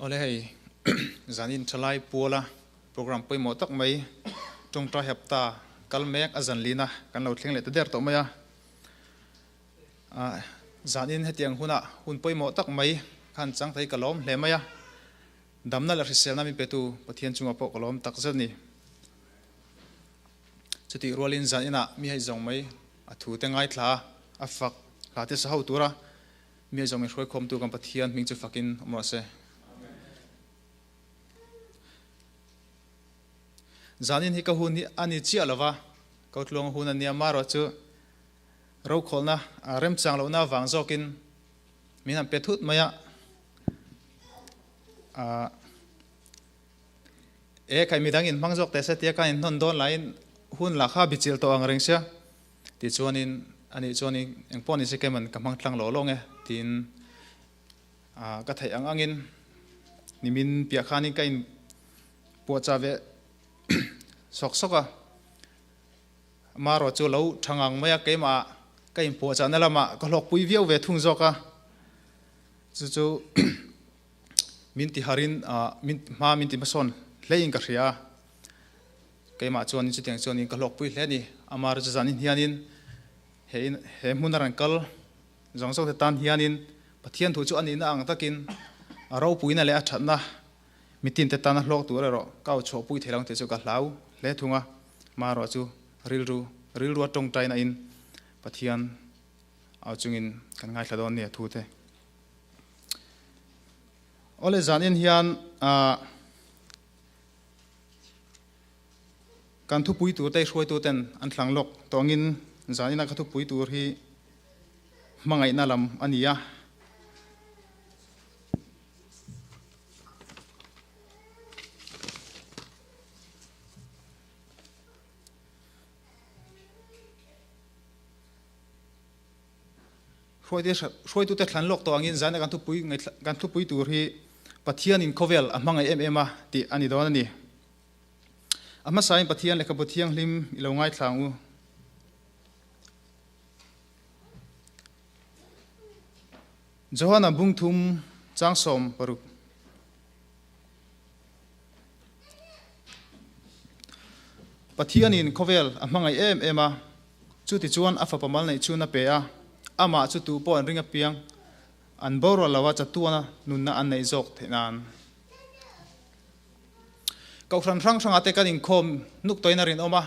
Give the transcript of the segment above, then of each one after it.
Awle hei zanin thalai puala program pawimawh tak mai tawngtai hapta kal mek a zan lina kan lo thleng leh ta der tawh mai a. Zanin hetiang hunah hun pawimawh tak mai khan chang thei ka lawm hle mai a. Damna leh hriselna min petu Pathian chungah pawh ka lawm tak zet a ni. Chutih rualin zan inah mi hei zawng mai a thu te ngaithla a fak hla te sa ho tura mi hei zawng min hruaikhawmtu kan Pathian hming chu fakin awm rawh se. Zanin hi ka hun hi a ni chiah lova, Kotluang hun a nia marawh chu rokhawlna remchang lohna avang zawkin min han pe thut mai a. E kai midang in hmang zawk teh se tia khan in hnawn dawn laiin hun lah kha bichilh tawh ang reng sia tichuanin anih chuanin engpawh ni se keman ka hmang tlang lawh lawng e tiin ka theih ang angin nimin piah khanin ka in puahchah ve sawk sawk a amarawh chu lo tha ngang mai a keimah ka in puahchahna lamah ka hlawkpui viau ve thung zawk a chu chu Min ti harin min hma min ti hmasawn hlein ka hria a, keimah chuanin chutiang chuanin ka hlawkpui hle a ni. Amar chu zanin hianin he in he hmun a rawn kal zawng zawng te tan hianin Pathian thu chu a nihna ang takin a ropuina leh a thatna mitin te tana hlawk tur erawh ka au chhuahpui thei lo ang tih chu ka hlau hle thung a, marawh chu rilru rilrua tawngtaina in Pathian au chungin kan ngaithla dawn nia thu te. Awle zanin hian kan thupui tur te hruaitu ten an thlang lawk tawngin zanina ka thupui tur hi hmangaihna lam a ni a. Hruaitute thlan lawk tawh angin zaina kan thupui kan thupui tur hi Pathianin khawvel a hmangaih em em a tih a ni dawn a ni. A hmasain Pathian lehkhabu thianghlim i lo ngaithla ang u. Johana bungthum chang 16. Pathianin khawvel a hmangaih em em a, chutichuan a fapa mal neih chhun a pe a, amah chu tu pawh an ring apiang an borual lo a chatuana nunna an neih zawk theih nan. Kohhran hrang hrangah te kan inkhawm nuk tawhin a rinawm a,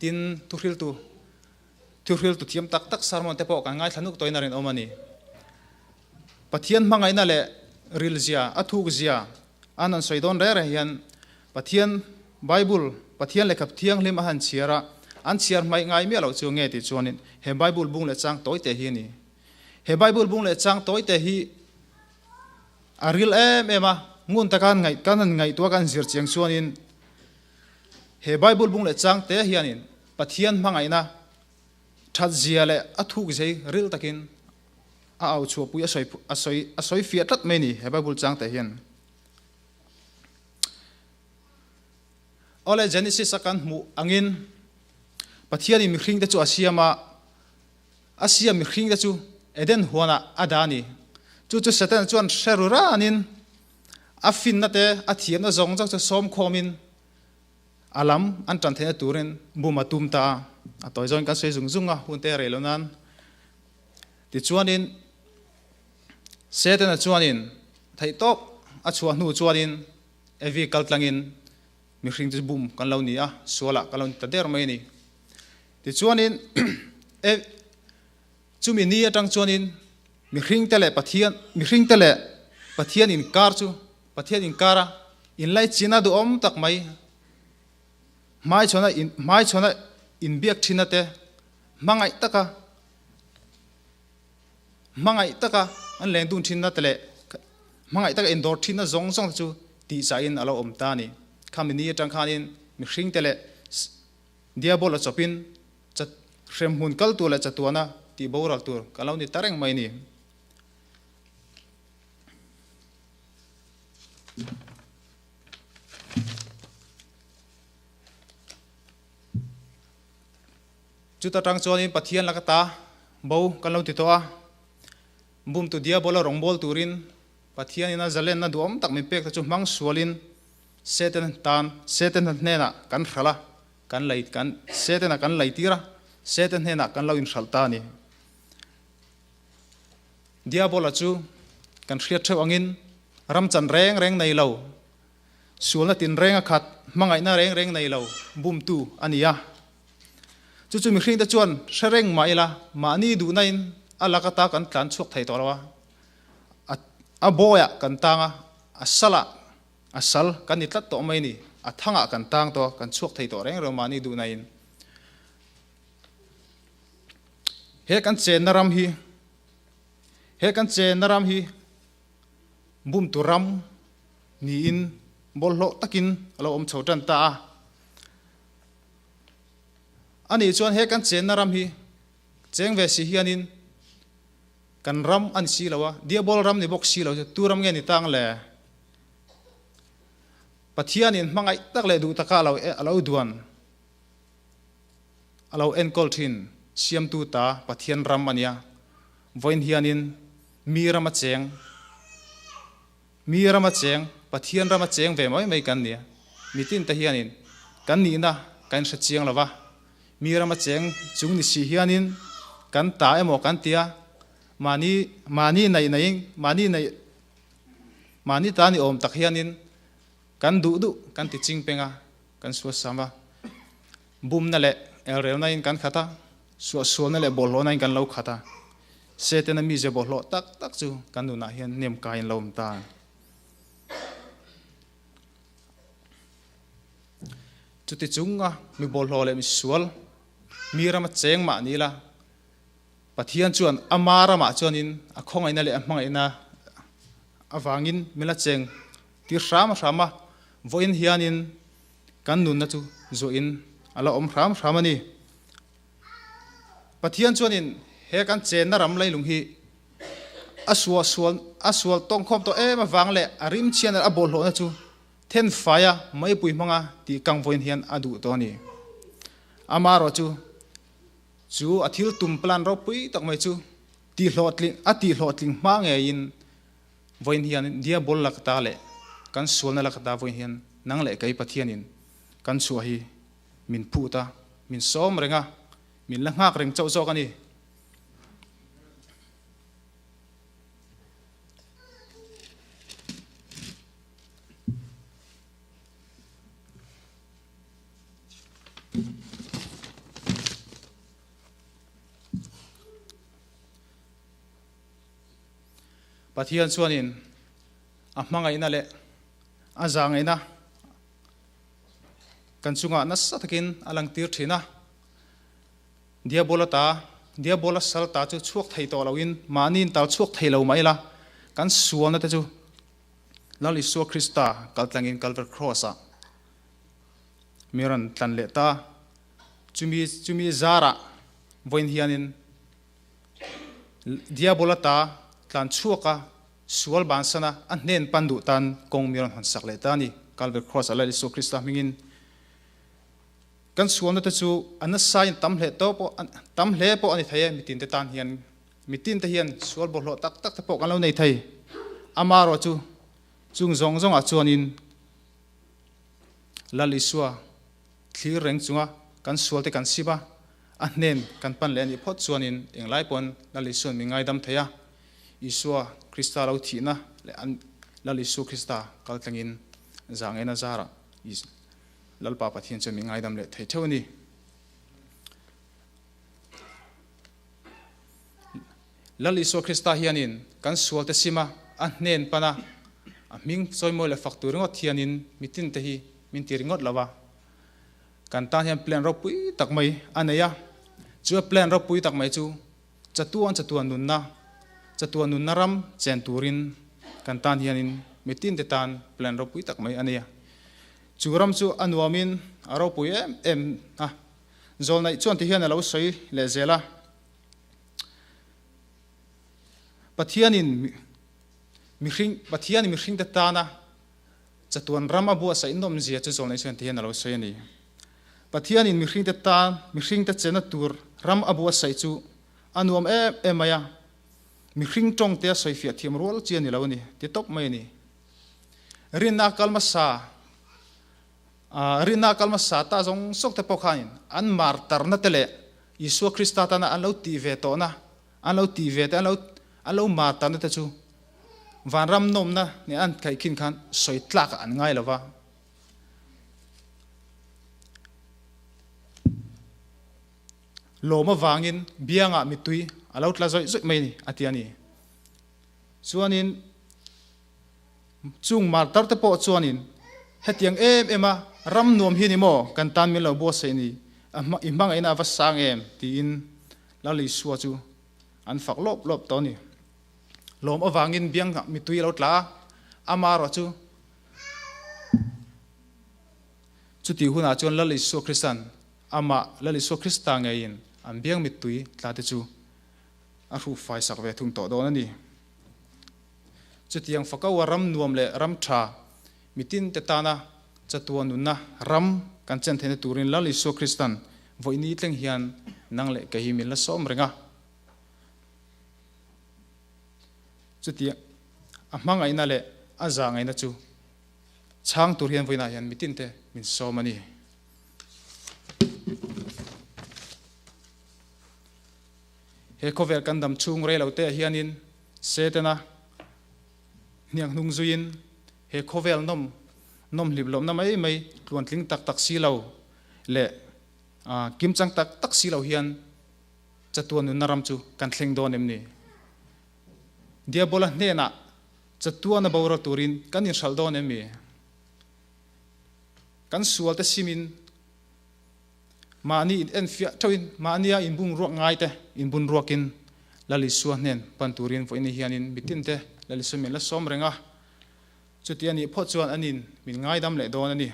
tin thuhriltu thuhriltu thiam tak tak sermon te pawh kan ngaithla nuk tawhin a rinawm a ni. Pathian hmangaihna leh rilzia, a thukzia an han sawi dawn reng reng hian Pathian Bible, Pathian lehkha thianghlim a han chhiar a, an chhiar hmaih ngai miah loh chu nge tih chuanin he Bible bung leh chang tawi te hi a ni. He Bible bung leh chang tawi te hi a ril em em a, ngun taka an ngaih kan han ngaihtuah kan zir chiang chuanin he Bible bung leh chang te hianin Pathian hmangaihna that zia leh a thuk zei ril takin a au chhuahpui a sawi a sawi a sawi fiah tlat mai a ni he Bible chang teh hian. Awle Genesis a kan hmuh angin Pathianin mihring te chu a siam a, a siam mihring te chu Eden huanah a dah a ni. Chu chu Satan chuan hre ru ranin a finna te a thiamna zawng zawng chu sawm khawmin A lam an tan theihna turin bum a tum ta a, a tawi zawngin kan sawi zung zung a, hun te a rei lo nan. Tichuanin Setana chuanin theihtawp a chhuah hnu chuanin Evi kal tlangin mihring chu bum kan lo ni a, sualah kan lo ni ta der mai a ni. Tichuanin chumi ni atang chuanin mihringte leh Pathian mihringte leh Pathian inkar chu Pathian inkara inlaichin a duhawm tak mai, hmaichhawn hmaichhawn a inbiak thin a te, hmangaih taka hmangaih taka an leng dun thin na te leh hmangaih taka indawr thin na zawng zawng te chu tih chahin a lo awm ta a ni. Khami ni atang khanin mihring te leh Diabol a chawpin hremhmun kal tur leh chatuana tih boral tur kan lo ni ta reng mai a ni. Chuta tang chuanin Pathian laka ta bo kan lo ti tawh a, bumtu diabola rawngbawl turin Pathianin a zalenna duhawm tak min pek te chu hmang sualin Setana tan Setana hnenah kan hralh a, kan lei kan Setana kan leitir a, Setana hnenah kan lo inhralh ta a ni. Diabola chu kan hriat theuh angin ram chan reng reng nei lo, sualna tinreng a khat, hmangaihna reng reng nei lo bumtu a ni a. Chu chu mihringte chuan hre reng mah ila mahni duhnain a lak ata kan tlan chhuak thei tawh lo a, a bawiah kan tang a, a salah a sal kan ni tlat tawh mai a ni, a thangah kan tang tawh a, kan chhuak thei tawh reng reng mahni duhnain. He kan chenna ram hi, he kan chenna ram hi bumtu ram niin bawlhhlawh takin a lo awm chho tan ta a. Anih chuan he kan chenna ram hi cheng ve si hianin kan ram a ni si lo a, Diabol ram ni bawk si lo chu tu ram nge ni tang le? Pathianin hmangaih tak leh duh taka a lo duan. A lo enkawl thin siamtu ta Pathian ram a nia. Vawiin hianin mi rama cheng, mi rama cheng, Pathian rama cheng ve mai mai kan nia. Mitin te hianin kan nihna kan inhre chiang lo va, mi rama cheng chung ni si hianin kan ta emaw kan tia, mahni mahni neih neihin mahni neih mahni ta ni awm tak hianin kan duh duh kan ti ching peng a. Kan suasam a, bumna leh elrelna in kan khat a, suahsualna leh bawlhhlawhna in kan lo khat a, Setana mize bawlhhlawh tak tak chu kan nunah hian nem kai in lo awm ta. Chuti chunga mi bawlhhlawh leh mi sual, mi rama cheng mah ni la, Pathian chuan ama ramah chuanin a khawngaihna leh a hmangaihna avangin min la cheng Tir hram hram a, vawiin hianin kan nunna chu zuahin a la awm hram hram a ni. Pathian chuanin he kan chenna ram leilung hi a sual sual a sual tawngkhawm tawh em avang leh a rimchhian a bawlhhlawhna chu then faia meipui hmanga tih kang vawiin hian a duh tawh a ni. Amaherawh chu chu a thil tum plan ropui tak mai chu tihhlawhtling a tihhlawhtling hma ngeiin Vawiin hian Diabol lakata leh kan sualna lakata vawiin hian nang leh kei Pathianin kan chhuah hi min phut a, min sawm reng a, min la nghak reng chauh zawk a ni. Pathian chuanin a hmangaihna leh a zahngaihna kan chungah nasa takin a langtir thin a. Diabola ta, Diabola sal ta chu chhuak thei tawh loin mahniin tal chhuak thei lo mah ila, kan sualna te chu Lal Isua Krista kaltlangin Calvary Cross-ah mi rawn tlan leh ta. Chumi chumi zarah vawiin hianin Diabola ta tlan chhuak a, sual bansan a, a hnen pan duh tan kawng mi rawn hawn sak leh ta a ni. Calvary Cross a Lal Isua Krista hmingin kan sualna te chu a nasa in tam hle tawh pawh tam hle pawh a ni thei e, mitin te tan hian mitin te hian sual bawlhhlawh tak tak te pawh kan lo nei thei. Amaherawh chu chung zawng zawngah chuanin Lal Isua Thlir reng chunga kan sualte kan sip a, a hnen kan pan leh a nih phawt chuanin englai pawn Lal Isua'n min ngaidam thei a, Isua Krista lo thihna leh an Lal Isu Krista kal tlangin zah ngeina zarah Lalpa Pathian chuan min ngaidam leh thei theuh a ni. Lal Isua Krista hianin kan sualte sim a, a hnen pan a, a hming chawimawi leh fak tur ringawt hianin mitinte hi min ti ringawt lo a. Kan tan hian plan ropui tak mai a nei a, chu a plan ropui tak mai chu chatuan chatuan nunna, chatuan nunna ram chen turin kan tan hianin mitinte tan plan ropui tak mai a nei a. Chu ram chu a nuamin a ropui em em a. Zawlnaih chuan ti hian a lo sawi leh zel a, Pathianin mihring, Pathianin mihringte tana chatuan ram a buatsaih nawmzia chu zawlnaih chuan ti hian a lo sawi a ni. Pathianin mihringte tan, mihringte chena tur ram a buatsaih chu a nuam em em mai a. Mihring tawng te a sawifiah thiam rual chi a ni lo a ni, ti tawp mai a ni. Rinna kal hmasa, rinna kal hmasa ta zawng zawk te pawh khanin an martarna te leh Isua Krista tana an lo tih ve tawhna, an lo tih ve te, an lo an lo martarna te chu vanram nawmna nen an khaihkhin khan sawi tlakah an ngai lo va. Lawm avangin biangah mittui a lo tla zawih zawih mai a ni, a ti a ni. Chuanin chung martar te pawh chuanin hetiang em em a ram nuam hi ni maw kan tan min lo buatsaih ni, i hmangaihna a va sang em tiin Lal Isua chu an fak lawp lawp tawh a ni. Lawm avangin biangah mittui a lo tla a, amaherawh chu Chutih hunah chuan Lal Isua Krista'n amah Lal Isua Krista ngeiin an biang mittui tlate chu a hruhfai sak ve thung tawh dawn a ni. Chutiang fakaua ram nuam leh ram tha mitin te tana chatuan nunna ram kan chen theihna turin Lal Isua Krista'n vawiini tleng hian nang leh kei hi min la sawm reng a. Chutiang a hmangaihna leh a zahngaihna chu Chhang tur hian vawiinah hian mitin te min sawm a ni. He khawvel kan dam chhung rei lo te ah hianin Setana hniang hnung zuiin he khawvel nawm nawm hlip lawmna mai mai tluantling tak tak si lo leh kimchang tak tak si lo hian chatuan nunna ram chu kan thleng dawn em ni? Diabola hnenah Chatuan a boral turin kan inhralh dawn em mi? Kan sual te simin mahni in enfiah theuhin mahnia inbung ruak ngai te inbun ruakin Lal Isua hnen pan turin vawiin hianin mitin te Lal Isua min la sawm reng a, chuti a nih phawt chuan anin min ngaidam leh dawn a ni.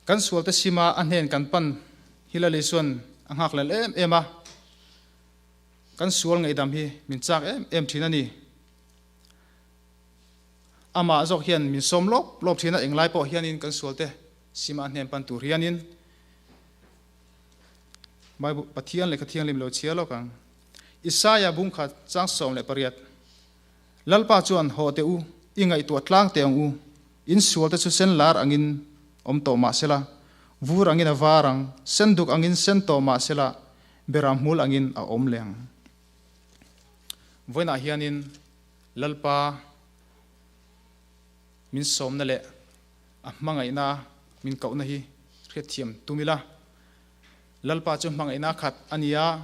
Kan sualte sima a hnen kan pan hi Lali chuan a nghakhlel em em a, kan sual ngaihdam hi min chak em em thin a ni. Amah zawk hian min sawm lawp lawp thin a, englai pawh hianin kan sualte sima a hnen pan tur hianin Bible Pathian lehkha thianghlim lo chhia lawk ang. Isaia bung khat chang 18, Lalpa chuan, Haw teh u, i ngaihtuah tlang teh ang u, in sualte chu sen lar angin awm tawh mah sela, vur angin a var ang, sen duk angin sen tawh mah sela, beram hmul angin a awm leh ang. Vawiinah hianin Lalpa min sawmna leh a hmangaihna min kohna hi hriatthiam tum ila. Lalpa chu hmangaihna khat a ni a,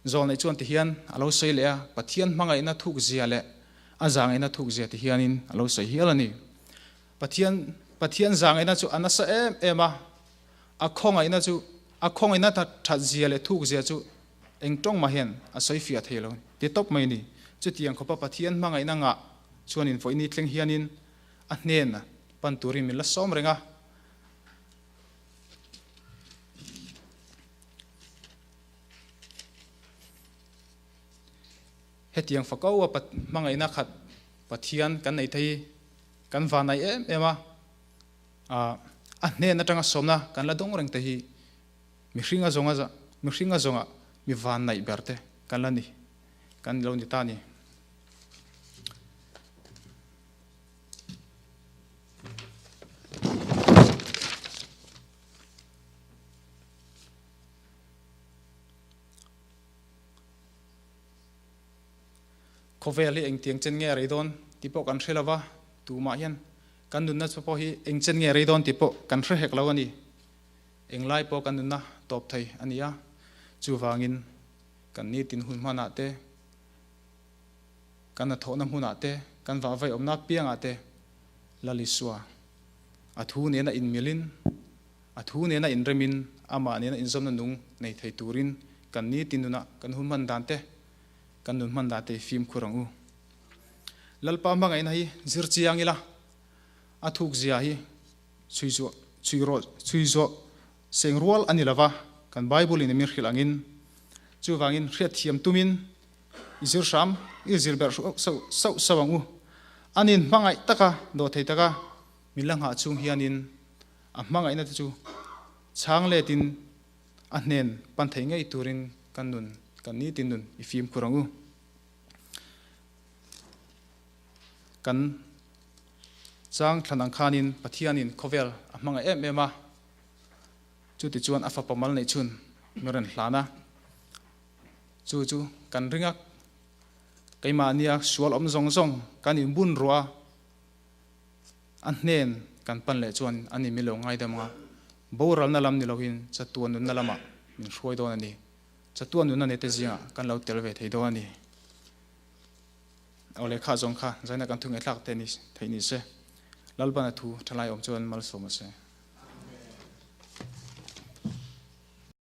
Zawlneih chuan ti hian a lo sawi leh a, Pathian hmangaihna thuk zia leh a zahngaihna thuk zia ti hianin a lo sawi hial a ni. Pathian Pathian zahngaihna chu a nasa em em a, a khawngaihna chu a khawngaihna that zia leh thuk zia chu eng tawng mah hian a sawi fiah thei lo ti tawp mai a ni. Chutiang khawpa Pathian hmangaihna ngah chuanin vawiini thleng hianin a hnen pan turin min la sawm reng a. Hetiang fako a hmangaihna khat Pathian kan nei thei kan vanai em em a, a hnen atanga sawmna kan la dawng reng te hi mihring a zawnga mihring a zawnga mi vannaih ber te kan la ni kan lo ni ta a ni. Khawvel hi engtiang chen nge a rei dawn tih pawh kan hre lo va, tumah hian kan nunna chu pawh hi eng chen nge a rei dawn tih pawh kan hre hek lo a ni. Englai pawh kan nunna tawp thei a ni a, chuvangin kan nitin hun hmanah te, kan hnathawhna hmunah te, kan vahvaih awmna apiangah te Lal Isua a thu nena inmilin, A thu nena inremin, amah nena inzawmna nung nei thei turin kan nitin nunah kan hun hman dan te, kan nun hman dan te hi fimkhur ang u. Lalpa hmangaihna hi zir chiang ila, a thukzia hi chhui zuah, chhui rawh, chhui zawh seng rual a ni lova, kan Bible in min hrilh angin. Chuvangin hriatthiam tumin I zir hram i zir berh sauh sauh sauh ang u. Anin hmangaih taka dawh thei taka min la nghah chung hianin a hmangaihna te chu chhang letin a hnen pan thei ngei turin kan nun kan nitin nun i fimkhur ang u. Kan chang thlan ang khanin Pathianin khawvel a hmangaih em em a, chutichuan a fapa mal neih chhun mi rawn hlan a. Chu chu kan ring a, keimahnia sual awm zawng zawng kan inbun ruah a, a hnen kan pan leh chuan a ni milo ngaidam anga boralna lam ni loin chatuan nunna lamah min hruai dawn a ni. Chatuan nunna nei te zingah kan lo tel ve thei dawn a ni. Aw lehkha zawng kha zaina kan thu ngaihthlak te ni theih ni se. Lalbana thu thalai awm chuan malsawm a se.